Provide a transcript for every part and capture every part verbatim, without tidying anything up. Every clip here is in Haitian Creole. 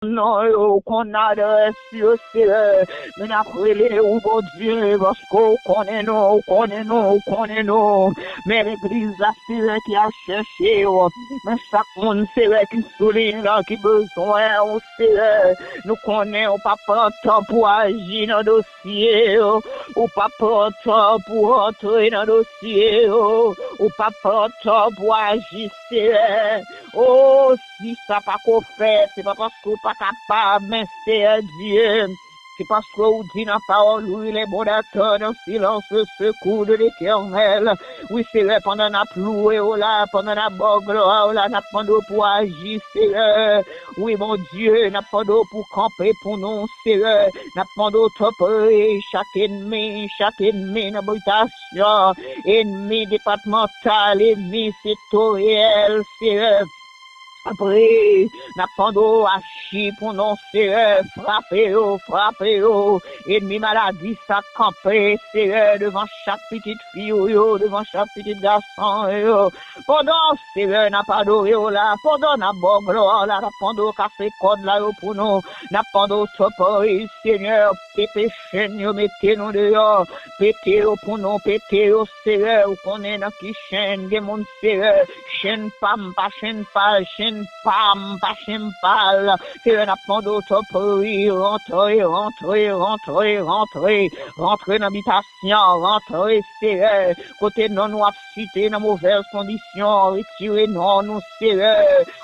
non yo, ou konn adrès yo, Seyè. Men n ap rele ou, Bondye, paske ou konnen nou, ou konnen nou, ou konnen nou. Men legliz la, Seyè, ki ap chèche yo. Men chak moun, Seyè, ki sou liy lan, ki bezwen ou, Seyè. Nou konnen ou pa pran tan pou aji nan dosye yo. Ou pa pran tan pou rantre nan dosye yo. Ou pa pran tan pou aji, Seyè. O, si sa pa ko fèt, se pa paske ou pa kapab, men Seyè Dye, se paske ou di nan pawòl ou, il est bon d'attendre en silence le secours de l'Éternel. Wi, Seyè, pandan n ap lwe ou la, pandan n ap ba w glwa ou la, n ap mande w pou aji, Seyè. Wi, Bondye, n ap mande w pou kanpe pou nou, Seyè. N ap mande w, tanpri, chak ènmi, chak ènmi nan bitasyon, ènmi depatmantal, ènmi sektoryèl, Seyè. Tanpri, n ap mande w aji pou nou, Seyè. Frape yo, frape yo. Ènmi maladi sa kanpe, Seyè, devan chak pitit fi ou yo, devan chak pitit gason yo. Pandan, Seyè, n ap adore w la, pandan n ap ba w glwa la, n ap mande w kase kòd la yo pou nou. N ap mande w, tanpri, Seyè, pete chenn yo, mete nou deyò. Pete yo pou nou, pete yo, Seyè. Ou konnen nan ki chenn gen moun, Seyè. Chenn pa m pa chenn pa l, chenn pa m pa chenn pa l. Seyè, n ap mande w, tanpri, rantre, rantre, rantre, rantre. Rantre nan bitasyon, rantre, Seyè. Kote non nou ap site nan movèz kondisyon, retire non nou, Seyè.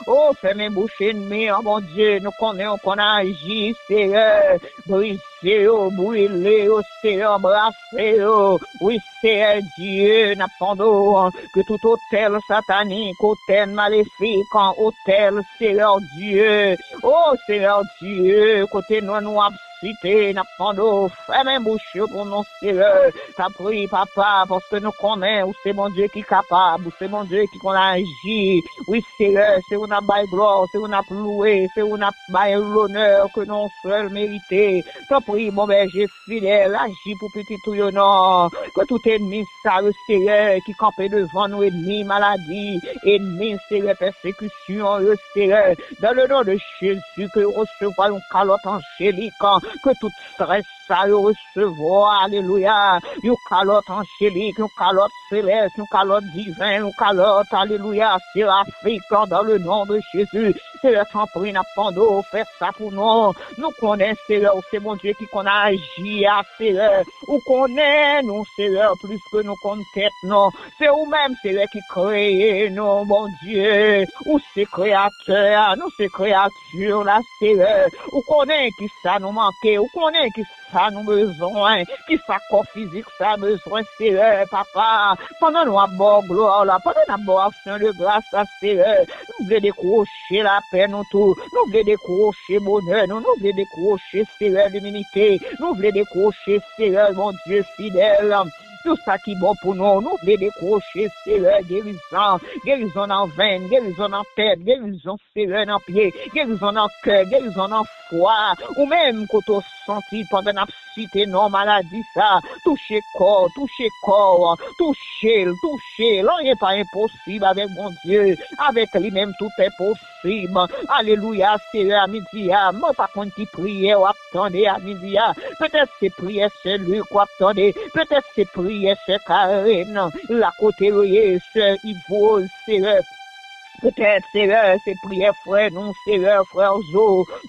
O, fèmen bouch ènmi an, Bondye, nou konnen w konn aji, Seyè. Brize yo, brile yo, Seyè, anbrase yo. Wi, Seyè Dye, n ap mande w ke tout otèl satanik, otèl malefik, otèl, Seyè Dye. O, Seyè Dye, kote non nou ap site, n ap mande w, fèmen bouch yo pou nou, Seyè. Tanpri, papa, paske nou konnen ou se Bondye ki kapab, ou se Bondye ki konn aji. Wi, Seyè, se ou n ap bay glwa, se ou n ap louwe, se ou n ap bay lonè ke non w sèl merite. Tanpri, bon bèje fidèl, aji pou pitit ou yo non. Ke tout ènmi sa yo, Seyè, ki kanpe devan nou, ènmi maladi, ènmi, Seyè, pèsekisyon yo, Seyè. Dans le nom de Jésus, ke yo resevwa yon kalòt anjelik, ke tout strès sa yo resevwa, alelouya, yon kalòt anjelik, yon kalòt selès, yon kalòt diven, yon kalòt, alelouya, serafik, dans le nom de Jésus. Seyè, tanpri, n ap mande w, fè sa pou nou. Nou konnen, Seyè, ou se Bondye ki konn aji a, Seyè. Ou konnen nou, Seyè, plis ke nou konn tèt nou. Se ou menm, Seyè, ki kreye nou, Bondye. Ou se kreyatè a, nou se kreyati la, Seyè. Ou konnen ki sa nou manke, ou konnen ki sa nou bezwen, ki sa kò fizik sa bezwen, Seyè, papa. Pandan nou ap ba w glwa la, pandan n ap ba w aksyon de gras la, Seyè, nou vle dekwoche lapè nou tou, nou vle dekwoche bonè nou, nou vle dekwoche, Seyè, liminite, nou vle dekwoche, Seyè, Bondye fidèl, tout sa ki bon pou nou, nou vle dekwoche, Seyè, gerizon, gerizon nan venn, gerizon nan tèt, gerizon, Seyè, nan pye, gerizon nan kè, gerizon nan fwa. Ou menm, kote w santi pandan n ap site non maladi sa, touche kò, touche kò, touche l, touche l. Anyen pa enposib avèk Bondye. Avèk li menm, tout est possible. Alelouya, Seyè, a midi a, mwen pa konn ki priyè w ap tande a midi a. Petèt se priyè sè Lik w ap tande. Petèt se priyè sè Karen. La kote yo ye, sè Ivoz, Seyè. Petèt, Seyè, se priyè frè nou, Seyè, frè Zo.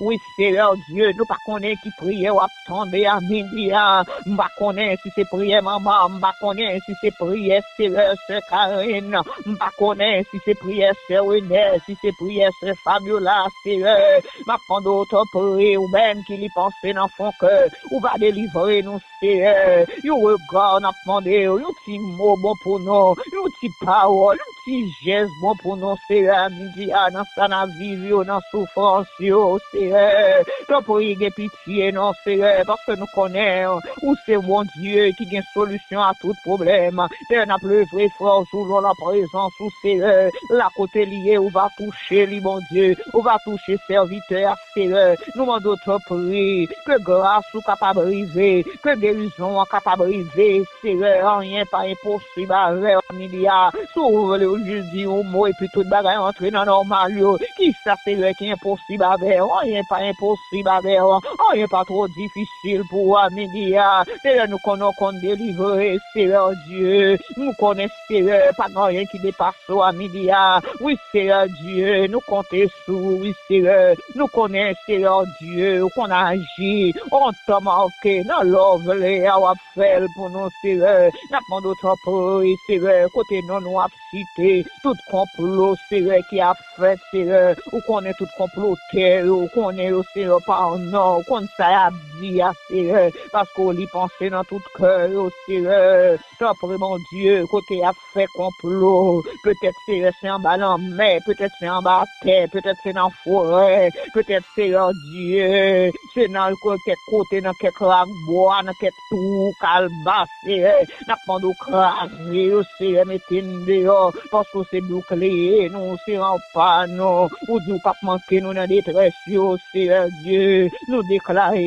Wi, Seyè Dye, nou pa konnen ki priyè w ap tande a midi a. M pa konnen si se priyè manman, m pa konnen si se priyè, Seyè, sè Karen. M pa konnen si se priyè sè Renè, si se priyè sè Fabiola, Seyè. M ap mande w, tanpri, ou menm ki li panse nan fon kè, ou va delivre nou, Seyè. Yon rega n ap mande w, yon ti mo bon pou nou, yon ti pawòl, yon ti jès bon pou nou, Seyè, a midi a, nan sa n ap viv yo, nan soufrans yo, Seyè. Tanpri, gen pitye non, Seyè, paske nou konnen ou se Bondye ki gen solisyon a tout pwoblèm. Seyè, n ap leve frè w sou non nan prezans ou, Seyè. La kote li ye, ou va touche li, Bondye. Ou va touche sèvitè a, Seyè. Nou mande w, tanpri, ke gras ou kapab rive, ke gerizon an kapab rive, Seyè. Anyen pa enposib avè w, a midi a. Si w vle Jis di yon mo epi tout bagay antre nan nòmal yo. Kisa, Seyè, ki enposib avè w? Anyen pa enposib avè w. Anyen pa twò difisil pou ou, Amidia. Seyè, nou konnen w konn delivre, Seyè Dye. Nou konnen, Seyè, pa gen anyen ki depase w, Amidia. Wi, Seyè Dye, nou konte sou ou, wi, Seyè. Nou konnen, Seyè Dye, ou konn aji. An tan manke, nan lè w vle a, w ap fè l pou nou, Seyè. N ap mande w tanpri, Seyè, kote non nou ap site, tout konplo, Seyè, ki ap fèt, Seyè. Ou konnen tout konplotè yo, ou konnen yo, Seyè, pa non. Ou konn sa y ap di a, Seyè, paske w li panse nan tout kè yo, Seyè. Tanpri, Bondye, kote y ap fè konplo, petèt, Seyè, se anba lanmè, petèt se anba tè, petèt se nan forè, petèt, Seyè Dye, se nan kèk kote, nan kèk rak bwa, nan kèk twou, kalbas, Seyè. N ap mande w kraze yo, Seyè, mete n deyò, paske w se boukliye nou, w se ranpa nou. Ou di w p ap manke nou nan detrès yo, Seyè Dye. Nou deklare,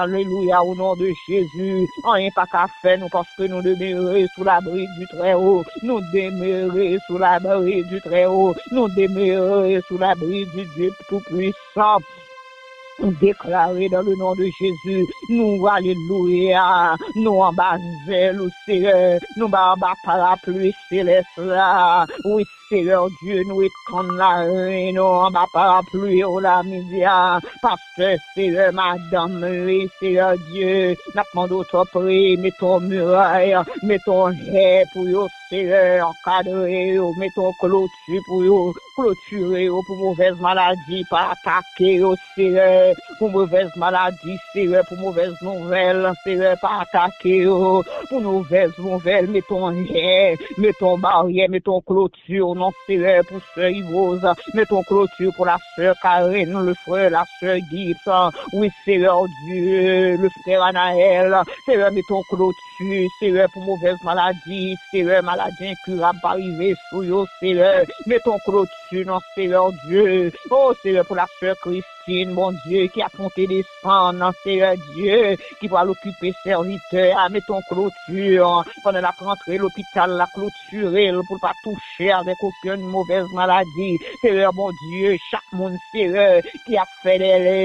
alelouya, o non de Jezi, anyen pa ka fè nou, paske nou demere sou labri di Trèwo. Nou demere sou labri di Trèwo. Nou demere sou labri di Dye Toupwisan. Nou deklare dans le nom de Jésus, nou, alelouya, nou anba zèl ou, Seyè, nou ba anba parapli selès la. Wi, Seyè Dye, nou etann lavi nou anba parapli ou la, Amidia. Pastè, Seyè, madanm li, Seyè Dye, n ap mande w tanpri, mete yon miray, mete yon hè pou yo, Seyè, ankadre yo, mete yon kloti pou yo, klotire yo pou movèz maladi pa atake yo, Seyè, pou movèz maladi, Seyè, pou movèz nouvèl, Seyè, pa atake yo, pou nouvèz nouvèl, mete yon hè, mete yon baryè, mete yon kloti, o non, Seyè, pou sè Ivoz, mete yon kloti pou la sè Karen, le frè, la sè Gibbs, wi, Seyè Dye, le frè Anaèl, Seyè, mete yon kloti, Seyè, pou movèz maladi, Seyè, maladi enkirab pa rive sou yo, Seyè, mete yon kloti, non, Seyè Dye, o, Seyè, pou la sè Christine, Bondye, ki ap monte desann, Seyè Dye, ki pral okipe sèvitè a, mete yon kloti, pandan l ap rantre lopital la, klotire l pou l pa touche avèk okenn movèz maladi. Seyè Bondye, chak moun, Seyè, ki ap fè dèlè,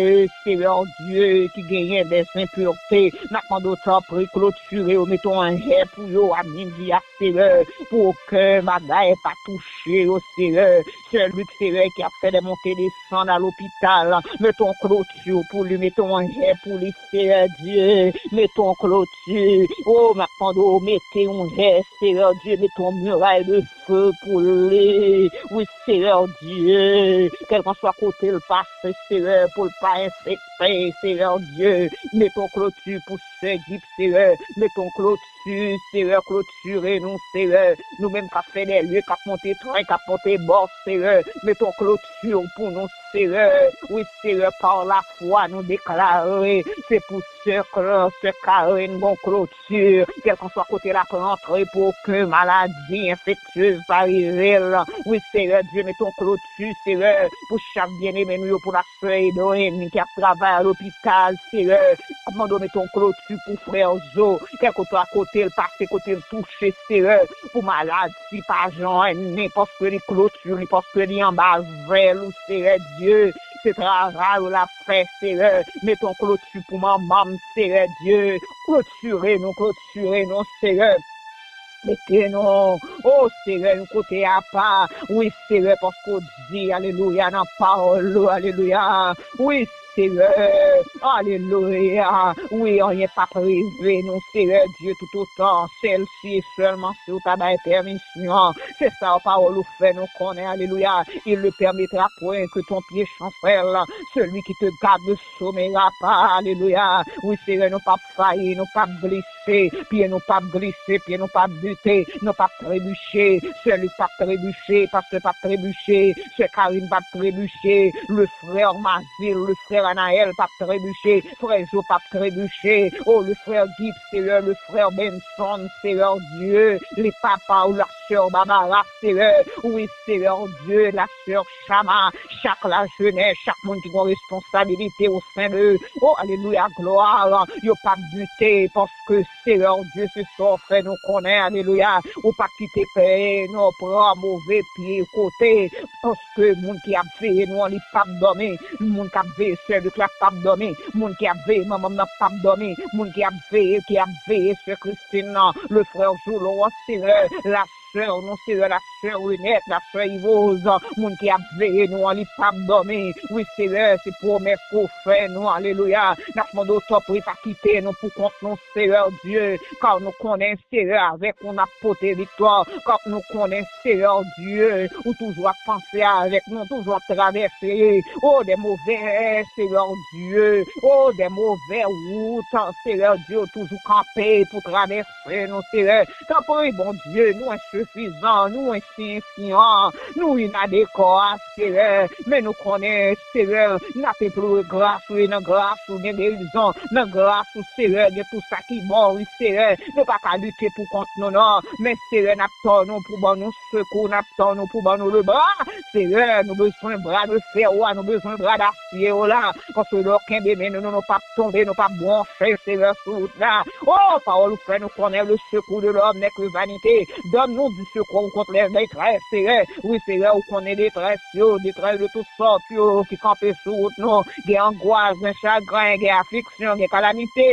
Seyè Dye, ki genyen dèzenpirte, n ap mande w tanpri, klotire yo, mete yon hè pou yo, Amidia, Seyè, pou okenn bagay pa touche yo, Seyè. Sè Lik, Seyè, ki ap fè dè monte desann a lopital, mete yon kloti pou li, mete yon hè pou li, Seyè Dye, mete yon kloti. O, m ap mande w, mete yon hè, Seyè Dye, mete yon miray de fe pou li. Wi, Seyè Dye, kèlkanswa kote l pase, Seyè, pou l pa enfekte, Seyè Dye, mete yon kloti pou sè Gibbs, Seyè, mete yon kloti, Seyè, klotire nou, Seyè, nou menm k ap fè dèlye, k ap monte tren, k ap monte bòs, Seyè, mete yon kloti pou nou, Seyè, wi, Seyè, pa lafwa nou deklare, se pou sè Karen gen yon kloti, kèlkanswa kote l ap rantre, pou okenn maladi enfektyez pa rive l. Wi, Seyè Dye, mete yon kloti, Seyè, pou chak byeneme nou yo, pou la sè Edwin ki ap travay a lopital, Seyè, ap mande w mete yon kloti pou frè Zo, kèlkeswa kote l pase, kote l touche, Seyè, pou maladi pa jwenn li, paske li kloti, li paske li anba zèl ou, Seyè Dye, se travay ou l ap fè, Seyè. Mete yon kloti pou manman m, Seyè Dye. Klotire nou, klotire nou, Seyè. Mete nou, o Seyè, yon kote apa. Wi, Seyè, paske w di, alelouya, nan pawòl ou, alelouya. Wi, Seyè, alelouya. Wi, anyen p ap rive nou, Seyè Dye, toutotan, sèl si e sèlman si w ta bay pèmisyon. Se sa w pawòl ou fè nou konnen, alelouya. Il ne permettra point que ton pied chancelle. Celui qui te garde ne sommeillera pas, alelouya. Wi, Seyè, nou p ap fayi, nou p ap glise, pye nou p ap glise, pye nou p ap bite, nou p ap trebiche. Sè Lik p ap trebiche, pastè p ap trebiche, sè Karin p ap trebiche, le frè Mazil, le frè Anaël p ap trebiche, frè Jo p ap trebiche. Oh, le frè Gibbs, Seyè, le frè Benson, Seyè Dye, le papa ou la sè Barbara, Seyè, wi, Seyè Dye, la sè Chama, chak lajenès, chak moun ki gen responsabilite o sen de, oh, alelouya, glwa, yo p ap bite, paske Seyè Dye, se sa w fè nou konnen, alelouya, ou p ap kite pè nou pran move pye kote, paske moun ki ap veye nou an, li p ap dòmi, moun k ap veye sè Lik la p ap dòmi, moun ki ap veye manman m nan p ap dòmi, moun ki ap veye, ki ap veye sè Kristin nan, le frè Joulon an, Seyè, la sè nou, Seyè, la sè Renèt, la sè Ivoz, moun ki ap veye nou an, li p ap dòmi. Wi, Seyè, se pwomès ke w fè nou, alelouya. N ap mande w, tanpri, pa kite nou pou kont nou, Seyè Dye, ka nou konnen, Seyè, avèk ou n ap pote viktwa, ka nou konnen, Seyè Dye, ou toujou ap panse avèk nou, toujou ap travèse, o, de move, Seyè Dye, o, de move wout, Seyè Dye, ou toujou kanpe pou travèse nou, Seyè. Tanpri, Bondye, nou ensifizan, nou ensifizan, nou inadekwa, Seyè. Men nou konnen, Seyè, n ap enplore gras ou, e nan gras ou gen gerizon, nan gras ou, Seyè, gen tou sa ki bon, wi, Seyè. Nou pa ka lite pou kont nou, non. Men, Seyè, n ap tann ou pou ban nou sekou, n ap tann ou pou ban nou lebra. Seyè, nou bezwen bra de fè ou a, nou bezwen bra dasye ou la. Paske lè w kenbe men nou, nou, nou p ap tonbe, nou p ap bwonfe, Seyè, sou wout la. O, pawòl ou fè nou konnen, le secours de l'homme n'est que vanité. Donne-nous du secours contre les détresse, Seyè. Wi, Seyè, ou konnen detrès yo, detrès de tout sòt yo ki kanpe sou wout nou. Gen angwas, gen chagren, gen afliksyon, gen kalamite.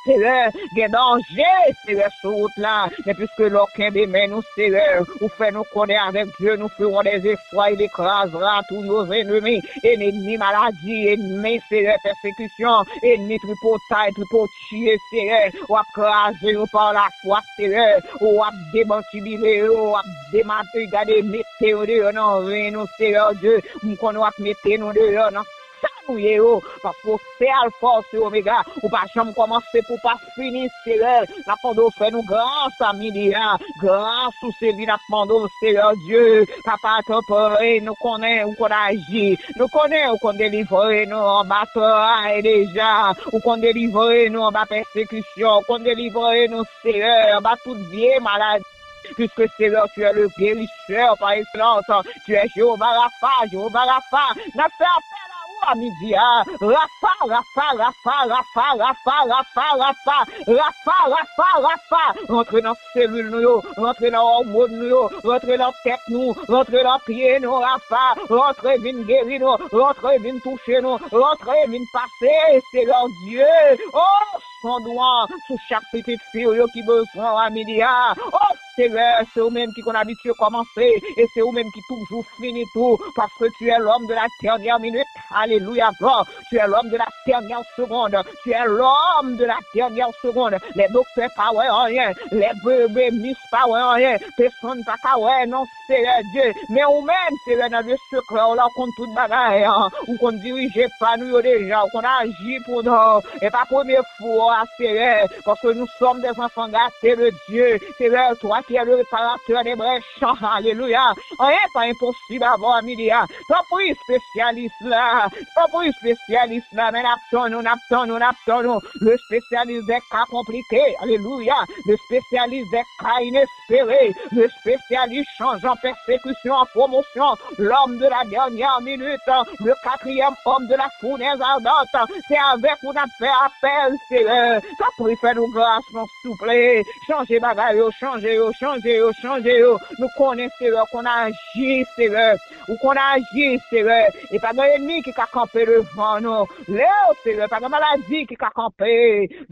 Seyè, gen danje, Seyè, sou wout la. Men piske lè w kenbe men nou, Seyè, ou fè nou konnen avec Dieu nous ferons des exploits, il écrasera tous nos ennemis. Ènmi maladi, ènmi, Seyè, pèsekisyon, ènmi tripotay, tripotye, Seyè, w ap kraze yo pa lafwa, Seyè, w ap demantibile yo, w ap demate, gade, mete yo deyò nan ren nou, Seyè Dye, m konnen w ap mete nou deyò nan sa nou ye yo, paske w se Alfa, w se Omega, ou pa janm kòmanse pou w pa fini, Seyè. N ap mande w fè nou gras a midi a, gras ou se li n ap mande w, Seyè Dye. Papa, tanpri, nou konnen ou konn aji, nou konnen ou konn delivre nou anba tray deja, ou konn delivre nou anba pèsekisyon, ou konn delivre nou, Seyè, anba tout vye maladi. Puisque Seigneur, tu es le guérisseur par excellence. Tu es Jéhovah Rapha, Jéhovah Rapha. N ap fè apèl a ou a midi a. Rapha, Rapha, Rapha, Rapha, Rapha, Rapha, Rapha, Rapha, Rapha, Rapha. Rantre nan selil nou yo, rantre nan òmòn nou yo, rantre nan tèt nou, rantre nan pye nou, Rapha. Rantre vin geri nou, rantre vin touche nou, rantre vin pase, Seigneur Dieu. Oh, san dou an sou chak pitit fi w yo ki bezwen w a midi a. O Seyè, se ou menm ki konn abitye kòmanse, e se ou menm ki toujou fini tou, paske tu es l'homme de la dernière minute. Alelouya, glwa. Tu es l'homme de la dernière seconde. Tu es l'homme de la dernière seconde. Lè doktè pa wè anyen, lè bebe mis pa wè anyen, pèsonn pa ka wè non, Seyè Dye. Men ou menm, Seyè, nan lye sekrè w la, ou konn tout bagay, an. Ou konn dirije pa nou yo deja, ou konn aji pou nou. E pa premye fwa, Seyè, parce que nous sommes des enfants gâtés de Dieu. Seyè, toi qui es le réparateur des brèches. Alelouya. Anyen pa enposib avè w a midi a. Tanpri, espesyalis la. Tanpri, espesyalis la. Men n ap tann ou, n ap tann ou, n ap tann ou. Le spécialiste des cas compliqués. Alelouya. Le spécialiste des cas inespérés. Le spécialiste changeant persécution en promotion. L'homme de la dernière minute. Le quatrième homme de la fournaise ardente. Se avèk ou n ap fè apèl, Seyè. Tanpri, fè nou gras, non, souple. Chanje bagay yo, chanje yo, chanje yo, chanje yo. Nou konnen, Seyè, konn aji, Seyè. Ou konn aji, Seyè. E pa gen ènmi ki ka kanpe devan nou. Lè, Seyè, pa gen maladi ki ka kanpe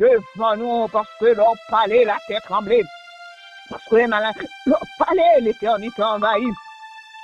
devan nou, paske lè w pale, latè tranble. Paske maladi, lè w pale, letènite anvayi.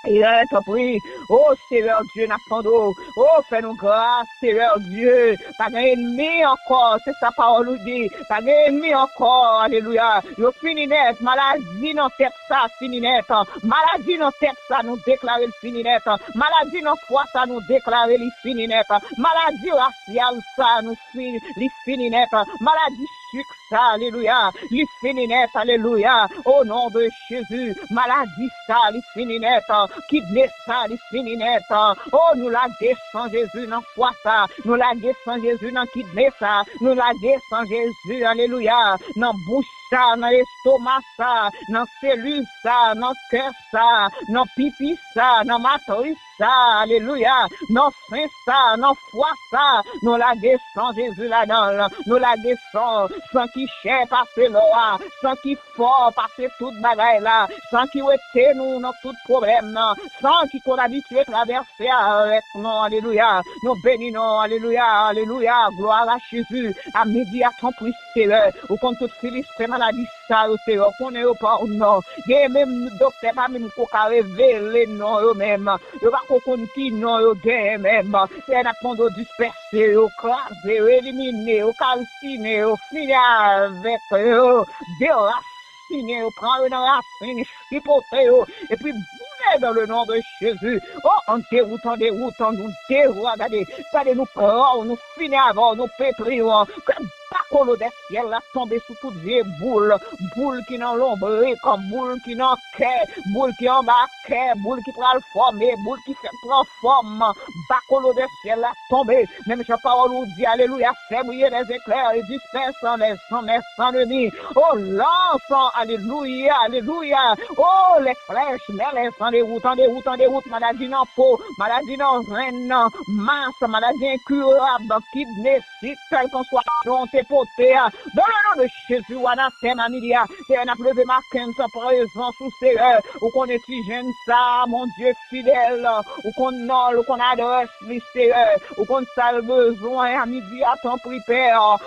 Seyè, tanpri, o Seyè Dye, n ap mande w, o, fè nou gras, Seyè Dye. Pa gen ènmi ankò, se sa pawòl ou di. Pa gen ènmi ankò, alelouya. Yo fini nèt, maladi nan tèt sa fini nèt. Maladi nan tèt sa, nou deklare l fini nèt. Maladi nan fwa sa, nou deklare li fini nèt. Maladi rasyal sa, nou fi-, li fini nèt. Maladi sik sa, alelouya, li fini nèt, alelouya. O non de Jezi, maladi sa, li fini nèt. Kidne sa, li fini nèt. O, nou lage san Jezi nan fwa sa. Nou lage san Jezi nan kidne sa. Nou lage san Jezi, alelouya, nan bouch sa, nan estoma sa, nan selil sa, nan kè sa, nan pipi sa, nan matris sa, alelouya, nan sen sa, nan fwa sa, nou lage san Jezi ladan l, nou lage san, san ki chè pase lò a, san ki fò pase tout bagay la, san ki wete nou nan tout pwoblèm nan, san ki konn abitye travèse avèk nou, alelouya, nou beni non, alelouya, alelouya, glwa a Jezi, a midi a tanpri Seyè, ou konn tout Filisten maladi sa yo, Seyè, ou konnen yo pa ou non. Gen menm doktè pa menm ko ka revele non yo menm. Yo pa ko konn ki non yo genyen menm. Seyè, n ap mande w dispèse yo, kraze yo, elimine yo, kalsine yo, fini avèk yo, derasine yo, pran yo nan rasin, chipote yo, epi boule dans le nom de Jésus. O, an dewout, an dewout, an nou dewout, gade, gade nou pran w, nou fini avè w, nou petri w. Ke bakolo dè syèl la tonbe sou tout vye boul, boul ki nan lonbrik, boul ki nan kè, boul ki anba kè, boul ki pral fòme, boul ki fèk pran fòm. Bakolo dè syèl la tonbe. Menm jan pawòl ou di, alelouya, fè briye lèzeklè e dispèse lèzanmè san lemi. O, lansan, alelouya, alelouya. O, lèflèch, men lèzan dewout, an dewout, an dewout, maladi nan po, maladi nan venn, nan mas, maladi enkirab, kidne, sik, kèlkanswa non te pote a. Dans le nom de Jésus, ou anatèm a midi a. Seyè, n ap leve Mackenson prezans ou, Seyè. Ou konnen ti jèn sa, Bondye fidèl. Ou konn non l, ou konn adrès li, Seyè. Ou konn sa l bezwen a midi a, tanpri, Pè.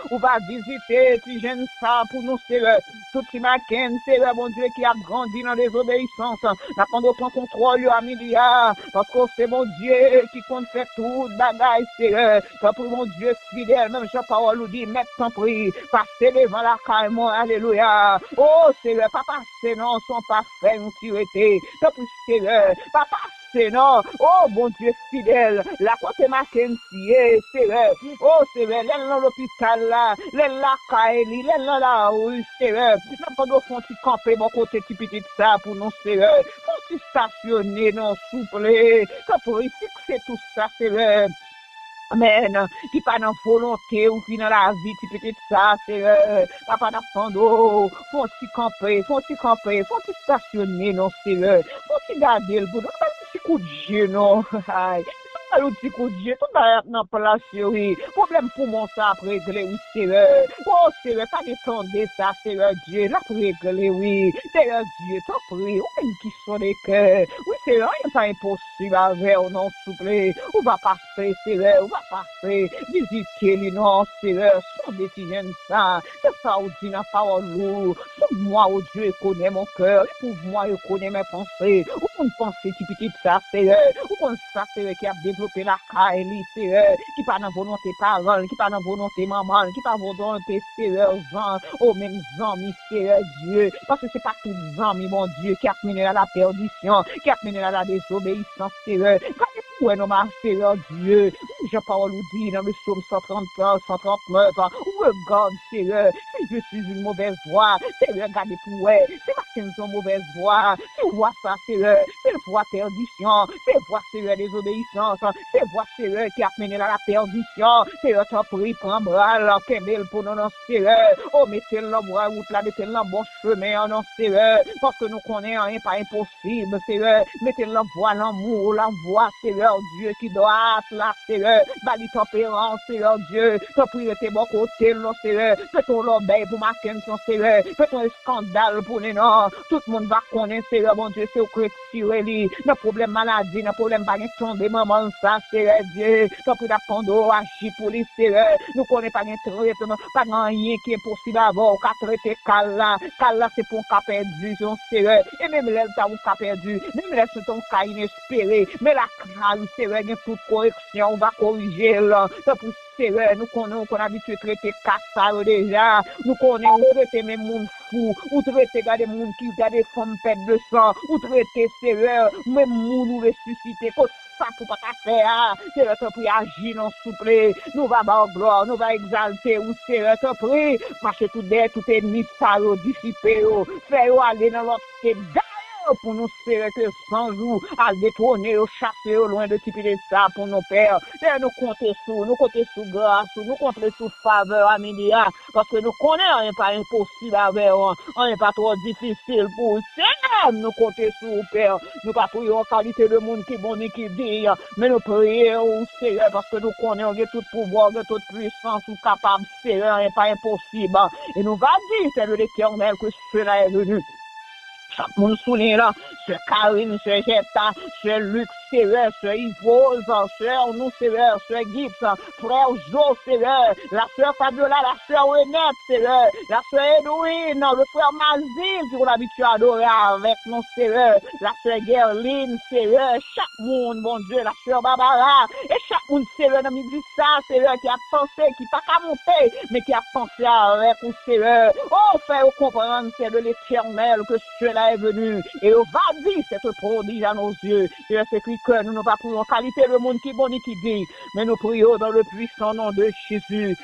Ou va vizite ti jèn sa pou nou, Seyè. Tout ti Mackenson, Seyè Bondye, ki ap grandi nan dezobeyisans. N ap mande w pran kontwòl yo a midi a, paske w se Bondye ki konn fè tout bagay, Seyè. Tanpri, Bondye fidèl, menm jan pawòl ou di, Mèt, tanpri, pase devan lakay mwen, alelouya. O, Seyè, pa pase non, san w pa fè yon ti rete. Tanpri, Seyè, pa pase non. O, Bondye fidèl, la kote Mackenson ye, Seyè. O, Seyè, lè l nan lopital la, lè l lakay li, lè l nan lari, Seyè. N ap mande w fè yon ti kanpe bò kote ti pitit sa pou nou, Seyè. Fè yon ti stasyone non, souple. Tanpri, fikse tout sa, Seyè. Amèn. Ki pa nan volonte ou ki nan lavi ti pitit sa, Seyè. Papa, n ap mande w, fè yon ti kanpe, fè yon ti kanpe, fè yon ti stasyone non, Seyè. Fè yon ti gade l pou nou. Fè yon ti kout je non. Ay, fè yon ti kout je. Tout bagay ap nan plas yo, wi. Pwoblèm poumon sa ap regle, wi, Seyè. O, Seyè, pa gen tande sa, Seyè Dye. L ap regle, wi. Seyè Dye, tanpri, ou menm ki sonde kè. Wi, Seyè, anyen pa enposib avè w non, souple. Ou va pase, Seyè, ou va pase. Vizite li non, Seyè, sonde ti jèn sa. Se sa ou di nan pawòl ou. Sonde-moi, ô Dieu, et connais mon cœur. Éprouve-moi et connais mes pensées. Ou konn panse ti pitit sa, Seyè. Ou konn sa, Seyè, ki ap devlope lakay li, Seyè. Ki pa nan volonte paran l, ki pa nan volonte manman l, ki pa volonte, Seyè, zan, o menm zanmi, Seyè Dye. Paske se pa tout zanmi, Bondye, ki ap mennen l a la pèdisyon, ki ap mennen l a la dezobeyisans, Seyè. Gade pou wè non, ma Seyè Dye. Jan pawòl ou di nan Psaume cent trente, cent trente-neuf, ou regarde, Seyè, si je suis une mauvaise voie, Seyè, gade pou wè, si Mackenson mauvaise voie, si vwa sa, Seyè, se vwa pèdisyon, se vwa, Seyè, dezobeyisans, se vwa, Seyè, ki ap mennen l a la pèdisyon, Seyè, tanpri, pran bra l, kenbe l pou nou non, Seyè, o, mete l nan bwa wout la, mete l nan bon chemen an non, Seyè, paske nou konnen anyen pa enposib. Seyè, mete l nan vwa lanmou, la vwa, Seyè Dye, ki dwat la, Seyè, ba li tanperans, Seyè Dye, tanpri rete bò kote l non, Seyè, pete yon lòbèy pou Mackenson, Seyè, pete yon eskandal pou li non, tout moun va konnen, Seyè Bondye, se ou k retire li nan pwoblèm maladi, nan pwoblèm pa gen tonbe manman l sa, Seyè Dye, tanpri n ap mande w aji pou li, Seyè, nou konnen pa gen tretman, pa gen anyen ki enposib avè w, ou ka trete ka l la, ka l la se pa yon ka pèdi non, Seyè. E menm lè l ta yon ka pèdi, menm lè se ta yon ka inespere, men lakay ou, Seyè, gen tout koreksyon, ou va korije l. Tanpri, Seyè, nou konnen ou konn abitye trete ka sa yo deja. Nou konnen ou trete menm moun fou, ou trete gade moun ki gade fanm pèt de san, ou trete, Seyè, menm moun ou resisite. Kot sa pou pa ka fè a. Senyè, tanpri, aji non, souple. Nou va ba w glwa, nou va egzalte ou, Senyè, tanpri. Mache tout dèyè tout ènmi sa yo, disipe yo, fè yo ale nan lòt step. Gaye yo pou nou, Senyè, ke zanj ou al detwone yo, chase yo lwen de ti pite sa pou nou, Pè. Senyè, nou konte sou, nou konte sou gras ou, nou konte sou favè a, Milia. Paske nou konnen anyen pa enposib avè w, anyen pa twò difisil pou ou. Senyè, nou konte sou ou, Pè. Nou pa priye w an kalite de moun ki bon ni ki diy, men nou priye w, Senyè, paske nou konnen w gen tout pouvwa, w gen tout pwisans, ou kapab, Senyè, anyen pa enposib. Et nous va dire, c'est de l'Éternel que cela est venu. Chak moun sou liy la, sè Karine, sè Jetta, sè Luc, Senyè, sè Ivoz, sè Arnoux, Senyè, sè Gibbs, frè Jo, Senyè, la sè Fabiola, la sè Renette, Senyè, la sè Edwin, le frè Mazil, ki konn abitye adore avèk nou, Senyè, la sè Guerline, Senyè, chak moun, Bondye, la sè Barbara, e chak moun, Senyè, nan midi sa, Senyè, ki ap panse, ki pa ka monte, men ki ap panse avèk ou, Senyè. O, fè yo konprann, sè de l'Éternel, que cela est venu, et yo va dire, c'est un prodige à nos yeux. Senyè, sekri kè nou, nou pa priye w an kalite de moun ki bon ni ki diy, men nou priye w dans le puissant nom de Jésus.